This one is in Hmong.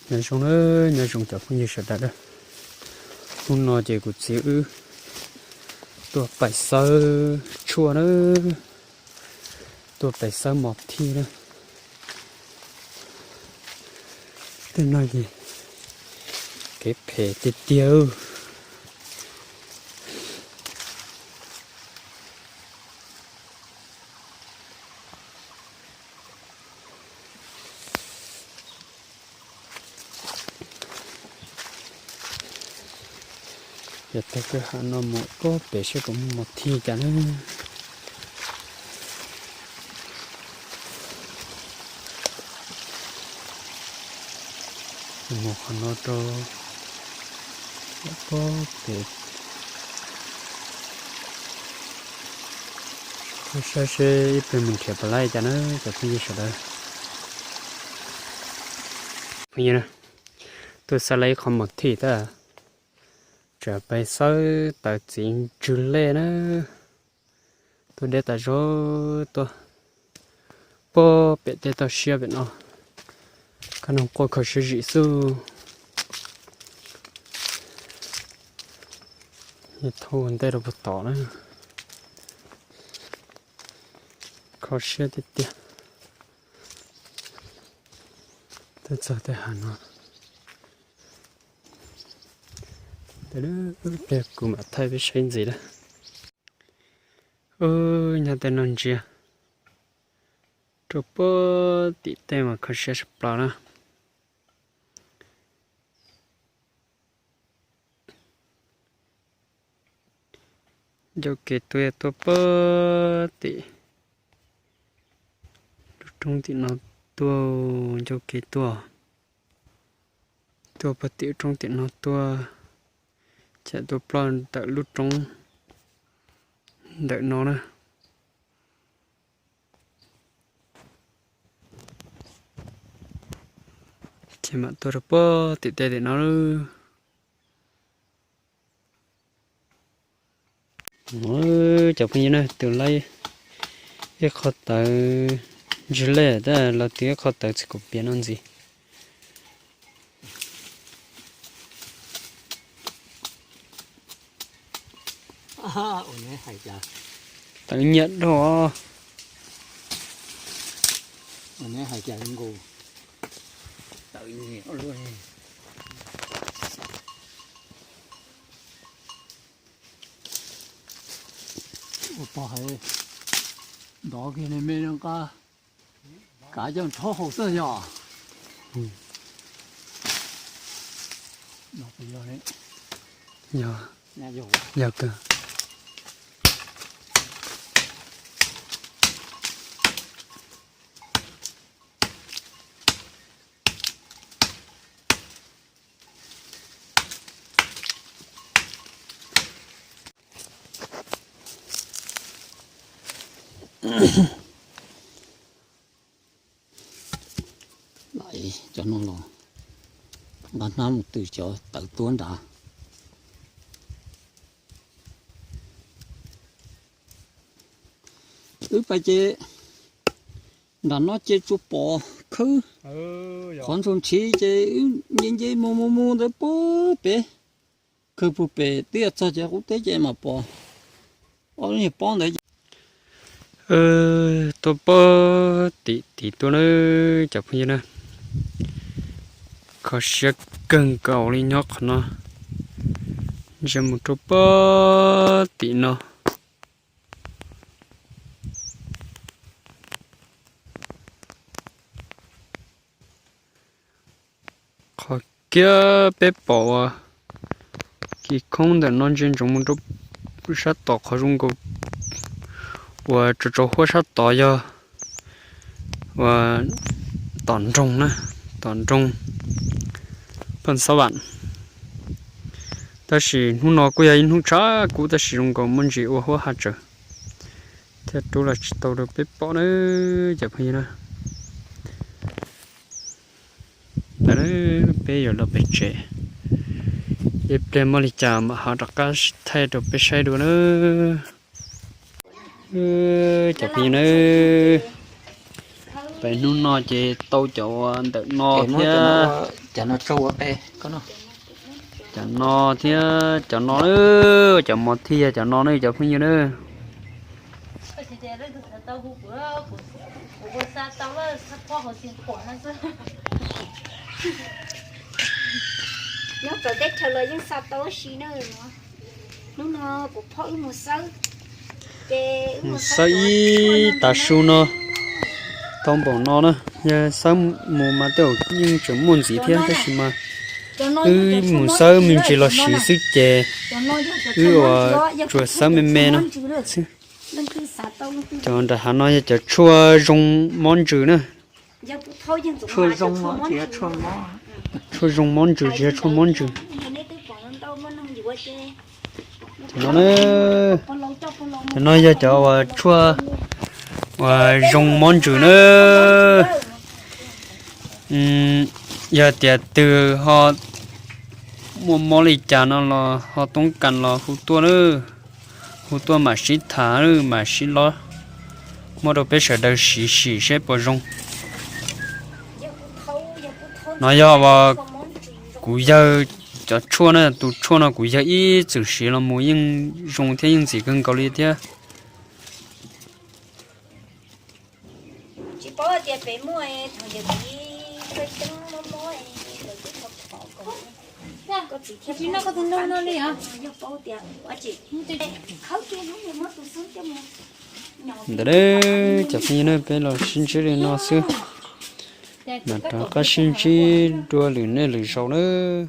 Nyob zoo na, nyob zoo cov phooj ywg sawv daws na. Hnub no ces kuv txiv wb tuaj pais xawb tshuaj na, tuaj pais xawb mos thij na. Tej no ces kev phem tiag tiag. Yog tag kwj ha no mus pem seb puas muaj mos thij cas na. Mus qhov no rau pem, saib seb ib pliag mus nrhiav puas laib cas na cov phooj ywg sawv daws. Phooj ywg na, tuaj xawb laib ib qho mos thij tab, tseem pais xawb tawv txiv ntswg lej na. Tuaj deb tas zog tuaj pog pem tej toj siab pem no. Kab noog quaj kho siab zim xwb. Thauj ua ntej rau puag tod na. Kho siab tiag tiag. Tuaj txog tej hav no, ib pliag kuv mam thaij peb saib ntxiv na. Ub, nyob tej no ntsia rau puag tim tej mas kho siab tshaj plaws na. Ncauj kev tuaj yog tuaj puag tim lub roob tim no tuaj, ncauj kev tuaj, tuaj puag tim lub roob tim no tuaj, ces tuaj ploj ntawm lub roob ntawm no na. Ces mam tuaj rau puag tim tej tim no. Cov phooj ywg na, tus laib ib qho tawv ntswg lej tab los tus ib qho tawv txiv kaum pias no ntxiv. Tawv nyiam dhau. Ua pog hais ntov kiag me nqa kav coj nrhob haus xwb yog. Yog kawg. Cov no los nqa hnab mus twm cov tawv tuab nrad. Wb pais ces nram no ces tsuas pom khawb qhov ntsuag ntshiv ces wb nce nce mus mus mus ntawd puag pem, khawb puag pem twb yog txog cov qub teb ces mam pom ob lub niag pob ntawd. Tuaj puag tim tid tuaj na cov phooj ywg na, kho siab kawg nkaus li nyob qhov no, ntsia mus rau puag tim no. Qhov kiag peb pom uas kis khoob ntawm no ntsia ntsoov mus rau sab tom qhov zoo nkaus uas tsaus tsaus huab sab tod yog uas tom nroog na, tom nroog Paj Xab Vam. Tab sis hnub no kuj yog ib hnub tshav kub tab sis zoo nkaus muaj ntsis ua huab hav tsawv thiaj rub los tsis tau rau peb pom na cov phooj ywg na. Ntawd peb yuav los pem tsev, ib pliag muaj li cas mam ho rov qab thaij rau peb saib dua na. Cov phooj ywg na, pem hnub no ces tau cov ua ntawm no thiab. Cov no tso ua pe, cov no thiab cov no na, cov mos thia cov no na cov phooj ywg na. Nyob txawv teb chaws los yeej xa tau si na. Hnub no kuv phauj wb mus xawb, ces wb mus xawb ib tav su no tau npaum no na. Yog xawb mus mas tej zaum yeej tseem muaj ntxiv thiab, tab sis mas wb mus xawb me ntsis los siv xwb ces wb ua tsuas xawb me me no xwb. Cov nram hav no yog cov tshuaj zoo mob ntsws na. Tshuaj zoo mob ntsws tsis yog tshuaj mob ntsws. Cov no, cov no yog cov uas tshuaj uas zoo mob ntsws na. Yog tias twg ho muaj mob li cas no los ho toob kas los hu tuaj na, hu tuaj mam sib tham mam sib lob muab rau peb sawv daws siv sim seb puas zoo. No yog uas kuv yawg cov tshuaj na, tus tshuaj no kuv yawg ib txwm siv los mus yeej zoo thiab yeej ntxim kawg nkaus li thiab. Ntawd cov phooj ywg na, peb los sib ntsib li no xwb, mam rov qab sib ntsib dua lwm niaj lwm zaus nawb.